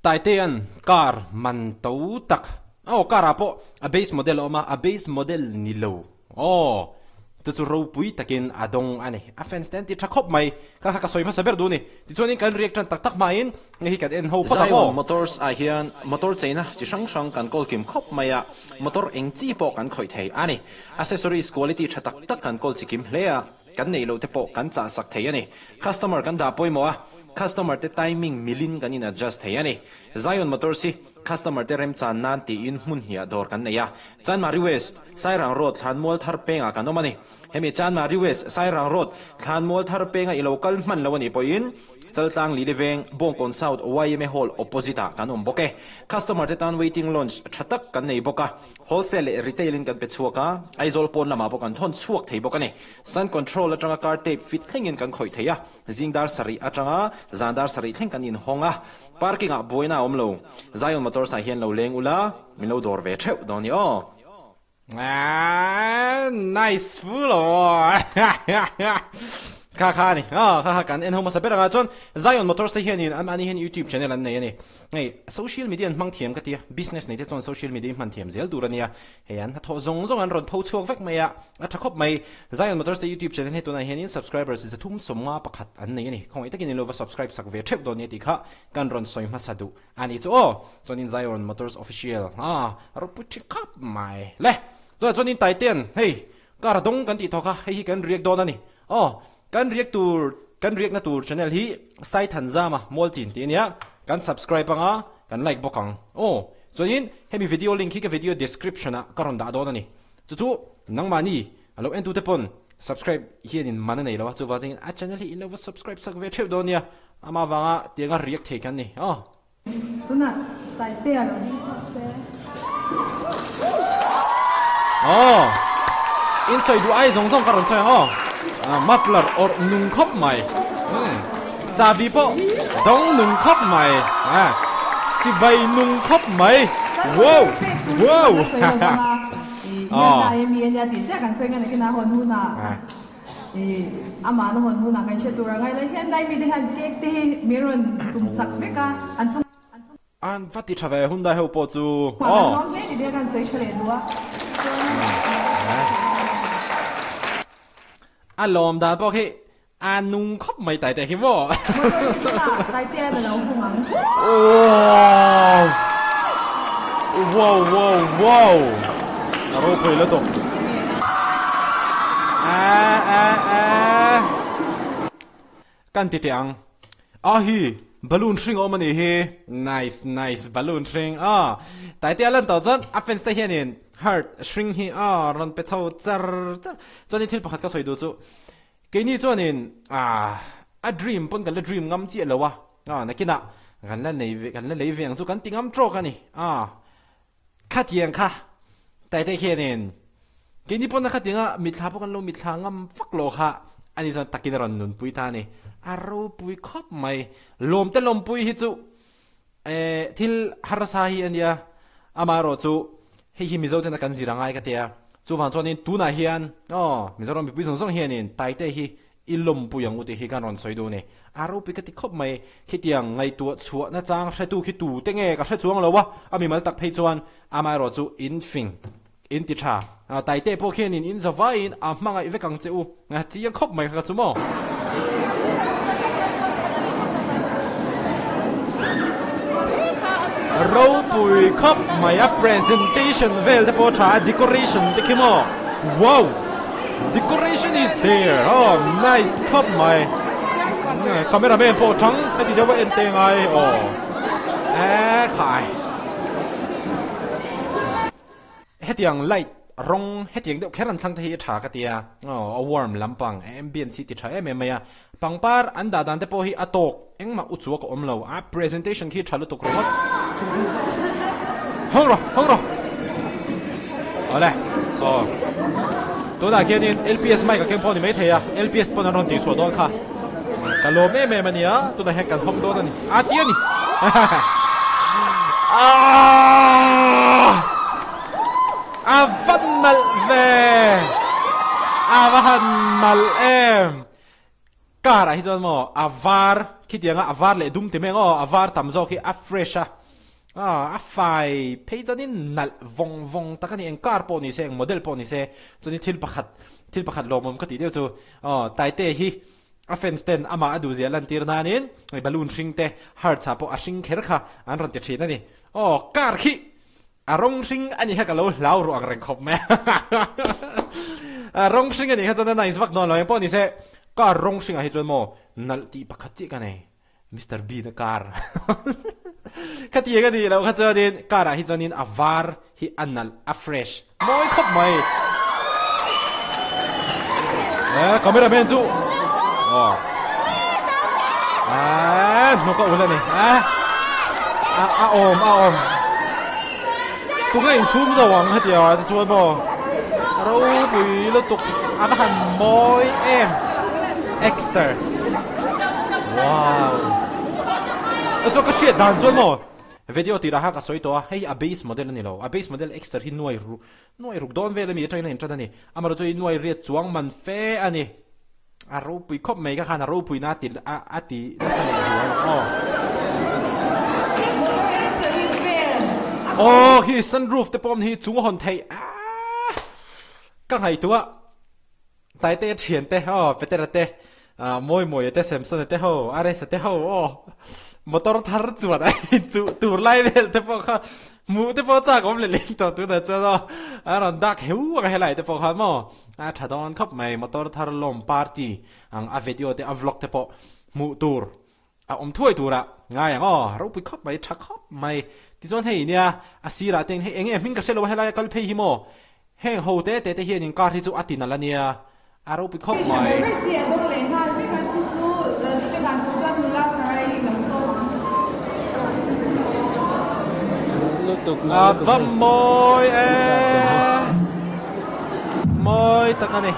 Taitea'n car man to tak aw car ah pawh a base model a awm a, a base model ni lo aw chu chu ropui takin a dawng a ni. A fans te an ti tha khawp mai kha kha ka sawi hmasa ber duh a ni. Tichuanin kan react tan tak tak hmain hei hi kan en ho phawt ang aw. Zion Motors ah hian motor cheina chi hrang hrang kan kawl kim khawp mai a, motor eng chi pawh kan khawih thei a ni. Accessories quality tha tak tak kan kawl chi kim hle a. Kan neih loh te pawh kan chah sak thei a ni. Customer kan dah pawimawh a, customer te timing milin kan in adjust thei a ni. Zion Motors hi customer te remchan nan tiin hmun hniah dawr kan nei a. Chanmari West, Sairang Road, Thlanmual Thar pengah kan awm a ni. Hemi Chanmari West, Sairang Road, Thlanmual Thar penga i lo kal hman lo a nih pawhin Chaltlang Lili Veng, Bawngkawn South yma Hall opposite ah kan awm bawk e. Customer te tan waiting lounge tha tak kan nei bawk a. Wholesale leh retail in kan pe chhuak a, Aizawl pawn lamah pawh kan thawn chhuak thei bawk a ni. Sun control atanga car tape fit thlengin kan khawih thei a, zing dar sarih atanga zan dar sarih thleng kan inhawng a, parking ah buaina a awm lo. Zion Motors ah hian lo leng ula, min lo dawr ve theuh dawn ni aw. Aaa nice full aw Kha kha a ni aw kha kha kan en ho hmasa ber anga chuan Zion Motors te hianin anmahni hian YouTube channel an nei a ni. Hei social media an hmang thiam ka ti a, business nei te chuan social media hi hman thiam zel tur a nia. Hei an hnathawh zawng zawng an rawn pho chhuak vek mai a, a tha khawp mai. Zion Motors te YouTube channel hi tunah hianin subscribers 351 an nei a ni. Khawngaih takin in lo va subscribe sak ve theuh dawn nia tih kha kan rawn sawi hmasa duh a ni chu aw. Chuanin Zion Motors Official a ropui thi khawp mai le. Tunah chuanin Taitean hei car a dawng kan tih thawk a, hei hi kan react dawn a ni aw. Kan react tur kan react na tur channel hi Saithanzama Mualchin tih a nia, kan subscribe anga kan like bawk ang aw. Chuanin hemi video link hi ka video description ah ka rawn dah dawn a ni. Chu chu nangmahni a lo entute pawn subscribe hianin man a nei lo a, chuvang chuan a channel hi in lo va subscribe sak ve theuh dawn nia, amah vanga tianga react thei kan ni aw. Tunah Taitea lo ding chhuak se. Aw, in sawi duh ai zawng zawng ka rawn sawi ang aw. Muffler awrh nung khawp mai. Chahbi pawh dawng nung khawp mai. Chibai nung khawp mai. Wow! Wow! Aw. Amah na hawn hunah kan hre tur a ngai lai hian lai mite hian cake te hi min rawn tum sak vek a, an chung An va ti tha ve Hyundai ho pawh chu aw. An lawm hle ni te kan sawi tha leh duh a, chuan A lawm dan pawh khi a nung khawp mai Taite khi maw. Motor hi tunah Taitea na lo hung ang. Wow! Wow wow wow! A ropui lutuk. A a a Kan ti teh ang. A hi balloon hring a awm a nih hi. Nice nice balloon hring a. Taitea lan tawh chuan a fans te hianin heart hring hi a rawn pe chho char char. Chuanin thil pakhat ka sawi duh chu Keini chuanin ah a dream pawn kan la dream ngam chiah lo a, ah nakinah kan la nei ve kan la lei ve ang chu kan ti ngam trawk a ni, ah khatiang kha Taite khianin keini pawn a khatianga mitthla pawh kan lo mitthla ngam vak lo kha ani chuan takin a rawn nunpui ta a ni, a ropui khawp mai, lawmte lawmpui hi chu eh thil harsa hi a nia, amaherawhchu hei hi Mizo tena kan zir angai ka tia. Chuvang chuanin tunah hian aw Mizoram mipui zawng zawng hianin Taite hi i lawmpui ang u tih hi kan rawn sawi duh a ni. A ropui ka ti khawp mai, khitiang ngaihtuah chhuah nachang hretu khi tute nge ka hre chuang lo a, a mimal tak phei chuan amaherawh chu in fing, in ti tha. Taite pawh khianin in zavaiin a hmangaih vek ang che u, chiang khawp mai kha ka chu maw. Ropui khawp mai a presentation vel te pawh a tha a decoration te khi maw wow decoration is there aw nice khawp mai camera man pawh a tang heti deuh a en te ngai aw e khai. Hetiang light rawng hetiang deuh kher an thlang te hi a tha ka ti a, aw a warm lampang a ambience hi ti tha em em mai a, pangpar an dah dan te pawh hi a tawk engmah u chuak a awm lo, a presentation khi tha lutuk ringawt. Hawng rawh, hawng rawh. Awle, aw. Tunah khianin LPS mic a keng pawh a ni maithei a, LPS pawn an rawn tihchhuah dawn kha. Ka lawm em em a nia, tunah hian kan hawng dawn a ni. A ti a ni. Aaa! A va nalh ve! A va han nalh em! Car ah hi chuan maw a var khitianga a var leh dum ti mai ang aw, a var tam zawk hi a fresh a, a fai phei chuanin nalh vawng vawng tak a ni, eng car pawh ni se eng model pawh ni se chuanin thil pakhat thil pakhat lawmawm ka tih deuh chu aw Taite hi a fans ten amah a duhzia lantir nanin hei balloon hring te hearts ah pawh a hring kher kha an rawn ti thin a ni, aw car khi A rawng hring a nih kha ka lo hlau ruh ang reng khawp mai a. Rawng hring a nih kha chuan a nice vak dawn lo eng pawh ni se car rawng hringah hi chuan maw nalh tih pakhat chiah ka nei Mister Bean a car khatiang a nih loh kha chuanin car ah hi chuanin a var hi a nalh a fresh mawi khawp mai. Eh camera man chu aw eh hnuk a ul a ni eh a a awm a awm tunge insum zo ang hetia chuan maw ropui lutuk a va han mawi em exter wow a chuan ka hriat dan chuan maw video tirah kha ka sawi tawh a hei a base model a ni lo a base model exter hi nuai ru Nuai ruk dawn vel a mi atangin a intan a ni. Amaherawhchu hi nuai riat chuang man fe a ni. A ropui khawp mai ka khan a ropui na ti a ti nasa leh zual aw. Aw khi sunroof te pawh hi chung a hawn theih aah ka ngaihtuah Taite a thian te aw Petera te Mawimawia te Samsona te ho Aresa te ho aw motor thar chuan a inchuh tur lai vel te pawh kha hmuh te pawh chak awm leh leng tawh tunah chuan aw a rawn dak heu ang helai te pawh khan maw a tha dawn khawp mai motor thar lawm party ang a video te a vlog te pawh hmuh tur a awm thuai turah ngai ang aw ropui khawp mai tha khawp mai tichuan hei nia a sirah te hei enge hming ka hre lo a helai a kal phei hi maw heng ho te te te hian in car hi chu a ti nalh a nia a ropui khawp mai. A va mawi e mawi tak a ni.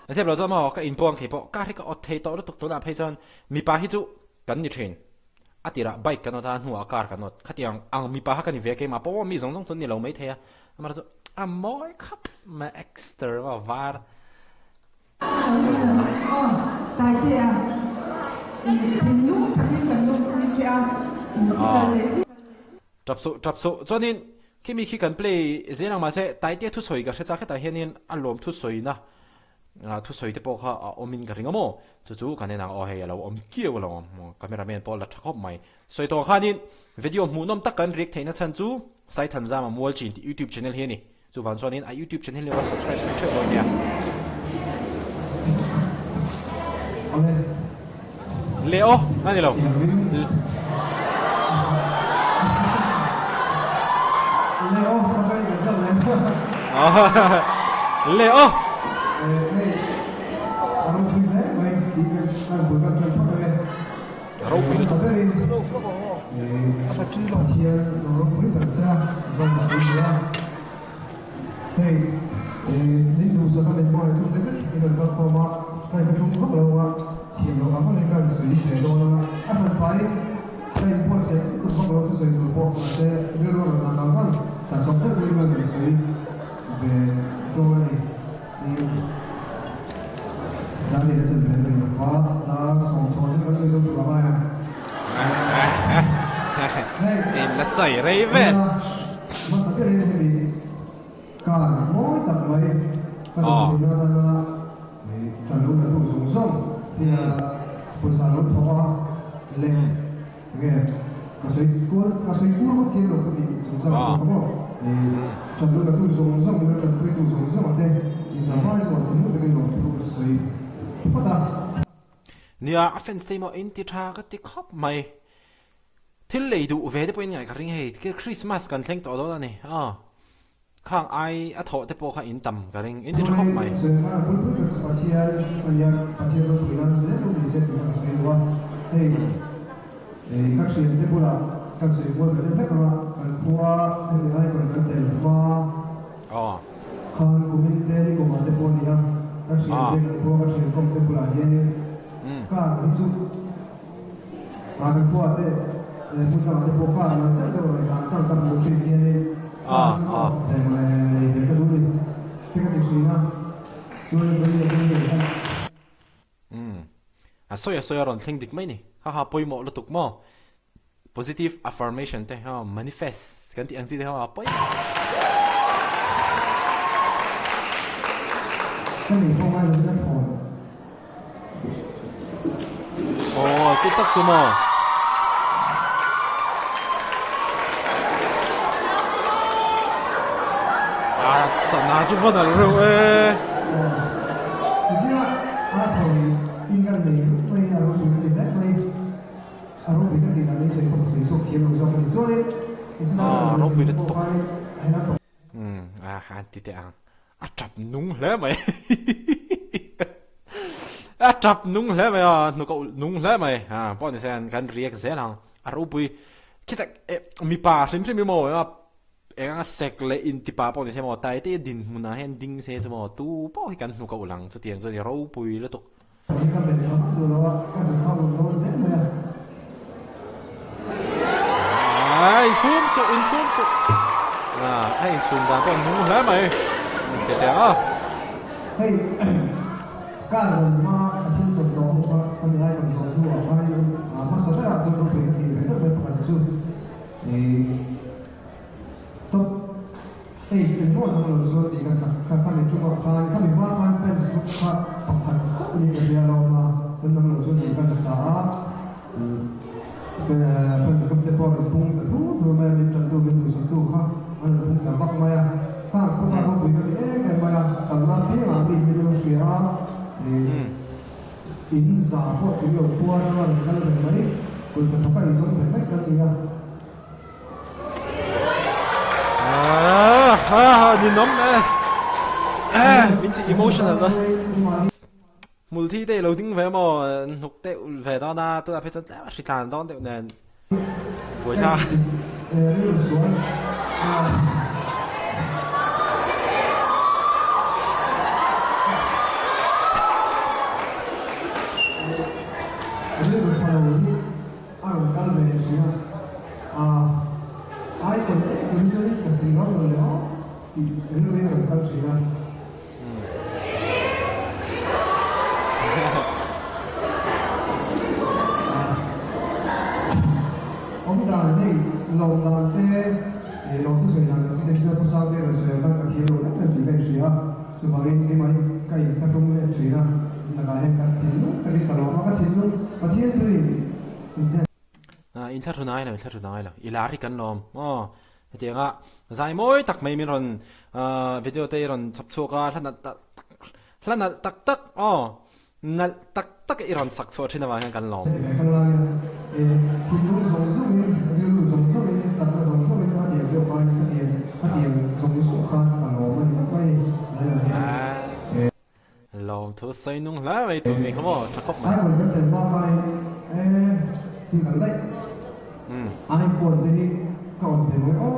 A zep lo chuan maw ka inpuang thei pawh car hi ka awt thei tawh lutuk tunah phei chuan mipa hi chu kan ni thin a tirah bike kan awt a hnuah car kan awt khatiang ang mipa kha ka ni ve keimah pawh mi zawng zawng chu an ni lo maithei a amaherawhchu a mawi khap mai exter maw var Tap suh tap suh chuanin Khi mi khi kan play zel ang mahse Taitea thusawi ka hre chak hetah hianin a lawm thusawina thusawi te pawh kha a awmin ka ring a maw chu chu kan en ang aw hei a lo awm kiau a lo awm camera man pawh a la tha khawp mai sawi tawh khanin video hmuhnawm tak kan react theihna chhan chu Saithanzama Mualchin tih youtube channel hi a ni chuvang chuanin a youtube channel hi va subscribe sak theuh dawn nia. Leh aw a ni lo. Leh aw. Ropui Hei min duhsak a min hmangaih tu te vek in an kal khawm a, ka in thlahrung vak lo a, thiam loh ang angin ka in sawi ve dawn a, a hran pahin ka in buatsaih lutuk vak lo thusawi tur pawh mahse rilru a rawn lang ang ang tla chawp deuh deuhin ka in sawi ve dawn a ni. Daniel a chan ve ka ni lo va, dar sawmchhaw chu kan sawi zo tur a ngai a. Hei In la sawi rei vel. Hmasa berin hemi kar mawi tak mai ka duh theihna atana ṭan lo la tu zawng zawng thila pawisa lo thawk a leh enge ka sawi kual ka sawi kur vak thiam lo ka tih chung chang pawh kha maw ṭan lo la tu zawng zawng leh ṭanpui tu zawng zawng te inzamai zawng thinlung takin lawmthu ka sawi phawt a. Nia a fans te hi maw in ti tha ka ti khawp mai. Thil lei duh ve te pawhin ngaih ka ring hei Christmas kan thleng tawh dawn a ni aw khang ai a thawh te pawh kha in tam ka ring in ti tha khawp mai. Aw. A kan khua te hmun dangah te pawh car nalh deuh deuh rawn tlan tlang ka hmuh thin hianin car chu ka awm ve mawle lei ve ka duh ni te ka ti thin a, chuan vawi leh vawi leh khan. Umm. A sawi a sawi a rawn thleng dik mai ni. Ha ha pawimawh lutuk maw? Positive affirmation te ha manifest kan tih ang chi te ha pawimawh. Ka nei pawh ngai lovin a thawn. Aw chu tak chu maw? A sana chu va nalh reuh e. Tichuan a thawn in kan nei rup mai a ropui ka ti hle mai. A ropui ka ti lah mai sawi pawh ka sawi chhuak thiam lo zawk a ni. Chuanin tichuan A ropui lutuk. pawh khan hela tawp. Umm a han ti teh ang. A tap nung hle mai. A tap nung hle mai a, hnuk a ulh nung hle mai. Ha pawh ni se kan react zel ang. A ropui khitak eh mipa hrim hrim hi maw eng anga sek leh intipa pawh ni se maw tai te dinhmunah hian ding se chu maw tu pawh hi kan hnuk a ulh ang chutiang chuan i ropui lutuk. Hei ka melh tha vak duh lo a, ka hnuk a ulh dawn zel mai a. Aa insum suh insum suh aa a insum dan pawh a nung hle mai ti teh ang a. Hei car rawn hma ka thil tawn tawh ho kha ka mi icon zawh hnuah khanin hmasa berah chuan ropui ka tih ve deuh mai pakhat chu ih top Hei engmaw dang lo chuan tih ka sak kha kha mi chungah khan kha mi hma khan fans group kha pakhat chauh niin ka hria alawm a, chuan dang lo chuan tih kan sa a, fans group te pawh rawn pung ta thur thur mai a, min tantu min duhsaktu kha an rawn pung ta vak mai a, khang pawh kha ropui ka ti em em mai a, kalna piangah mi min lo hria a, in za pawh tling lo khua atanga rawn kal ve mai, kut hnathawk a inzawm ve mai kan ni a. Ninawm e min ti emotional na hmul thi te i lo ding ve maw hnuk te ulh ve dawn a tunah phei chuan tlem a hritlan dawn deuh nen buaithlak A rawn kal ve leh thin a, aa icon em tur hi chuan ka tling rauh lo leh aw tih rilru hi a rawn kal thin a. Awm dan hei lawm dan te ih lawm thu sawi dan ang chi te chu pu Sangte rawn sawi ang khan ka thiam lo em em tih ka inhria a, chuvangin keimah hi ka inthlahrung leh thin a, lakah hian ka thinlung takin ka lawm a, ka thinlung Pathian thuin Inthlahrun ai lo, inthlahrun ai lo. I lar hi kan lawm aw. Hetianga zai mawi tak mai min rawn video te i rawn chhawp chhuak a, hla nalh tak hla nalh tak tak aw nalh tak tak i rawn sak chhuah thin avang hian kan lawm. Thinlung zawng zawngin, rilru zawng zawngin, chakna zawng zawngin a tiang deuh khan ka tiang ka tiang zawng zawng khan ka lawm a ni tak mai a ni. Tunah hian. Lawm thu sawi nung hle mai tur ni kha maw tha khawp mai. iPhone kan tel hma khain e thil dang daih iPhone te hi ka awm ve mai aw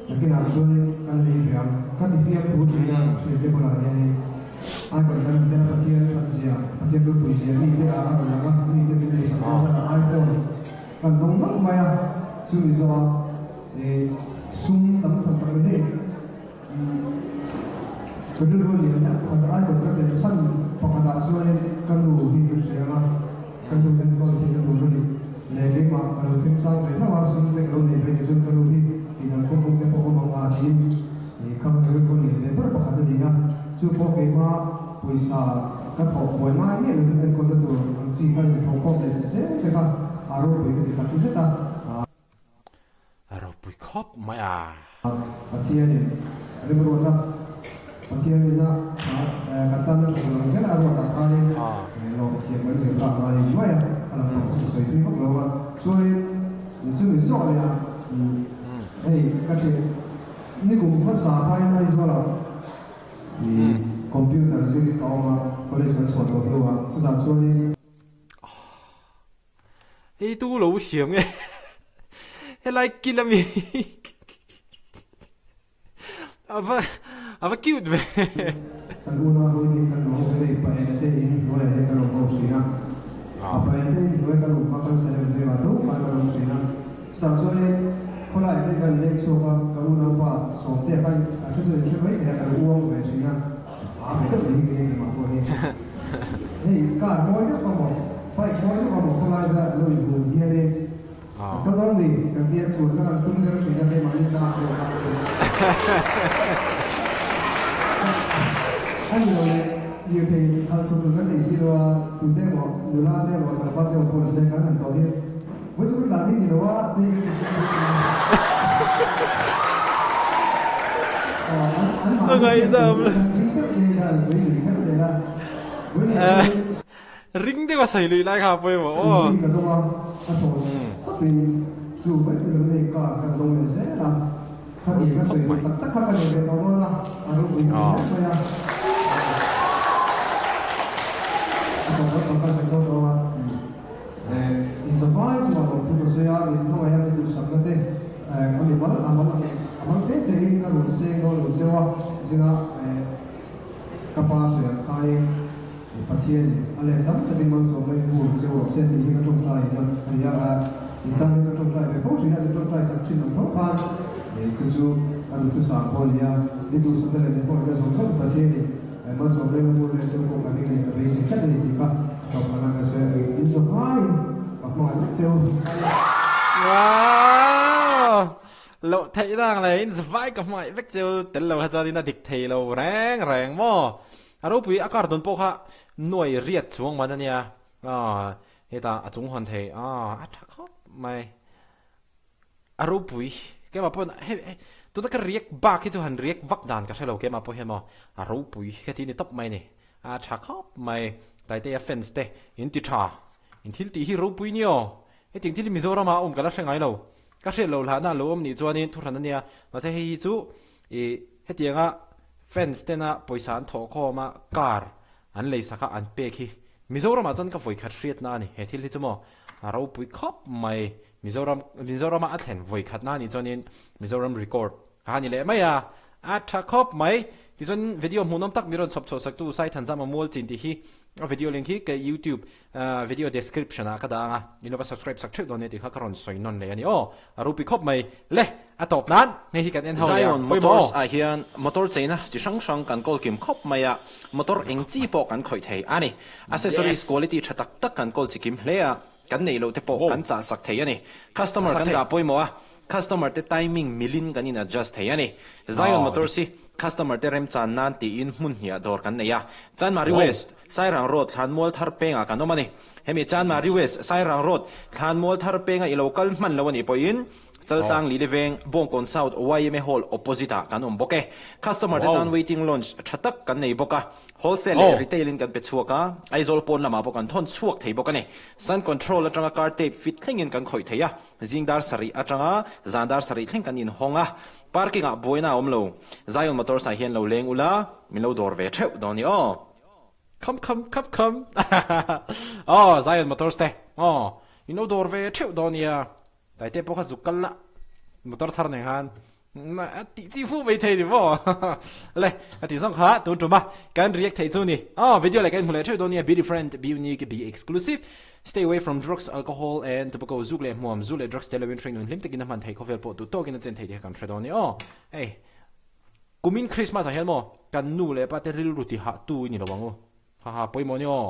nakinah chuanin kan lei ve ang ka ti fiam thu thin a thian te bulah hianin iPhone kan rawn tel a Pathian that zia Pathian ropui zia mi te ah a rawn lang a mi te min duhsak nasa a iPhone kan dawng dawng mai a chumi zawhah e sum tam tham tak mai hei Ka rilru lian deuh pakhat icon ka tel chhan pakhatah chuanin ka nu hi ka hria a, ka nu enkawl theihna tur ka ni. Leh keimah ka lo thleng sang ve hlauh a, sum te ka lo nei ve ni chuan ka nu hi tih dan kawng kawng te pawh awm ang a tiin kha ka rilru lian ve ber pakhat a ni a. Chu pawh keimah pawisa ka thawh buai ngai miah lovin enkawlna tur ang chi kha inthawh khawm leh zel te kha a ropui ka ti tak zet a. A ropui khawp mai a. Pathianin rimruata Pathianin a kan tanna tha tur ang zel a ruatah khanin lawm thiam kan zir ta ngai mai a, a lam pang chu sawi thui vak lo a. Chuanin chumi zawh leh a hei ka thian nikum hmasa khain Aizawlah computer zirin ka awm a, college kan chhuah tawh hnuah chutah chuanin. Hei tu lo siam nge helai kil ami ava ava cute ve. Kan unau hawi hi kan lo ve pa ena te in hnuaiah hian kan awm ho thin a, a pa ena te in hnuai kan awm hma kan Salem vengah tho khan kan awm thin a, chutah chuanin khawlai te kan leng chhuak a, kan unaupa Sawmtea khan a hre chu in hre mai thei a, kan uang ve thin a, a ve deuh mai hi kei engmah pawh hi hei car mawi deuh ka maw. Bike mawi deuh a maw khawlai vel a lo inhun hianin kan kal dawn ni kan tia chuan ka han tum deuh thin a keimahni ta a pawh kha a ni lo leh lirthei khalh chhuah tur kan nei si lo a, tute emaw nula te emaw tlangval te emaw pawh ni se kan han tawh hi vawi chu ka tlan hi ni lo a te ka ti fur fur thin a. An mahni hian ring deuh te hi kha an sawi lui kher zel a, vawi leh chu Ring deuh a sawi luih lai kha a pawimawh aw. Chhungi ka dawng a, ka thaw tawpin chu mai te lo nei car kan dawng leh zel a, khati ka sawi duh tak tak kha ka nei ve tawh dawn a, a ropui pui hle mai a. A tawp lam pang kan tawh tawh a, inzavai chungah lawmthu ka sawi a, min hmangaih a min duhsakna te a mimal a mal a mal te te in ka rawn seng dawn lo cheu a, zingah ka pa sawi ang khanin Pathianin a let tam takin malsawmna in vur cheu rawh se tih hi ka tawngtai in a ni a, in tan hian ka tawngtai ve fo thin a, min tawngtai sak thin ang tho khan chu chu a duhthusam pawh a ni a, min duhsakna leh min hmangaihna zawng zawng Pathianin malsawmna in a vur leh cheu pawh ka ring a ni, ka beisei tlat a ni tih kha a tawp kan ang ka sawi a, in zawhmaiin ka hmangaih vek cheu. Wow! Loh theih nang le, in zavai ka hmangaih vek cheu tel lo kha chuan in a dik thei lo reng reng maw? A ropui a kar dawn pawh kha nuai riat chuang man a nia, aw hetah a chung hawn thei aw a tha khawp mai. A ropui keimah pawh hei hei tuna ka riak bak hi chu han riak vak dan ka hre lo keimah pawh hian maw a ropui ka ti ni tawp mai a ni, a tha khawp mai. Taitea fans te in ti tha, in thil tih hi ropui ni aw, hetiang thil hi Mizoram ah a awm ka la hre ngai lo, ka hriat loh hlahna a lo awm nih chuanin thuhran a nia, mahse hei hi chu ih hetianga Fans tena pawisa an thawh khawm a, car an lei sak a an pek hi Mizoram ah chuan ka vawikhat hriatna a ni. He thil hi chu maw a ropui khawp mai. Mizoram Mizoram a a thlen vawikhatna a nih chuanin Mizoram record a ni leh mai a, a tha khawp mai. Tichuan video hmuhnawm tak mi rawn chhawp chhuah saktu Saithanzama Mualchin tih hi a video link hi ka YouTube Video description ah ka dah ang a, in lo va subscribe sak theuh dawn nia tih kha ka rawn sawi nawn leh a ni aw. A rupi khawp mai. Le, a tawp nan hei hi kan en ho leh a, Zion pawimawh aw. Motors ah hian motor cheina chi hrang hrang kan kawl kim khawp mai a, motor eng chi pawh kan khawih thei a ni. Accessories Yes. quality tha tak tak kan kawl chi kim hle a, kan neih loh te pawh Wow. kan chah sak thei a ni. Customer Chah sak kan thei. dah pawimawh a, customer te timing milin kan in adjust thei a ni. Zion Aw, Motors dik. hi customer te remchan nan tiin hmun hniah dawr kan nei a, Chanmari Wow. West, Sairang Road Thlanmual thar pengah kan awm a ni. Hemi Chanmari West, Sairang Road, Thlanmual thar penga i lo kal hman lo a nih pawhin Chaltlang Lili Veng, Bawngkawn South yma Hall opposite ah kan awm bawk e. Customer te tan waiting lounge tha tak kan nei bawk a, wholesale leh retail in kan pe chhuak a, Aizawl pawn lamah pawh kan thawn chhuak thei bawk a ni. Sun control atanga car tape fit thlengin kan khawih thei a, zing dar sarih atanga zan dar sarih thleng kan inhawng a, parking ah buaina a awm lo. Zion Motors ah hian lo leng ula, min lo dawr ve theuh dawn ni aw. Kham kham kham kham aw Zion Motors te aw in lo dawr ve theuh dawn nia Taite pawh kha zuk kal la motor thar nen khan a tih chi fu mai thei ni maw le a tih zawng kha tun tum a kan react theih chu ni aw video leh kan inhmu leh theuh dawn nia be different be unique be exclusive stay away from drugs alcohol and tobacco zuk leh hmuam zu leh drugs tel lovin hringnun hlim takin a hman theih khawvel pawh duh tawkin a chen theih tih kha kan hre dawn nia aw hei Kumin Christmas ah hian maw kan nu leh pa te rilru ti hah tu i ni lo ang u. Haha pawimawh ni aw.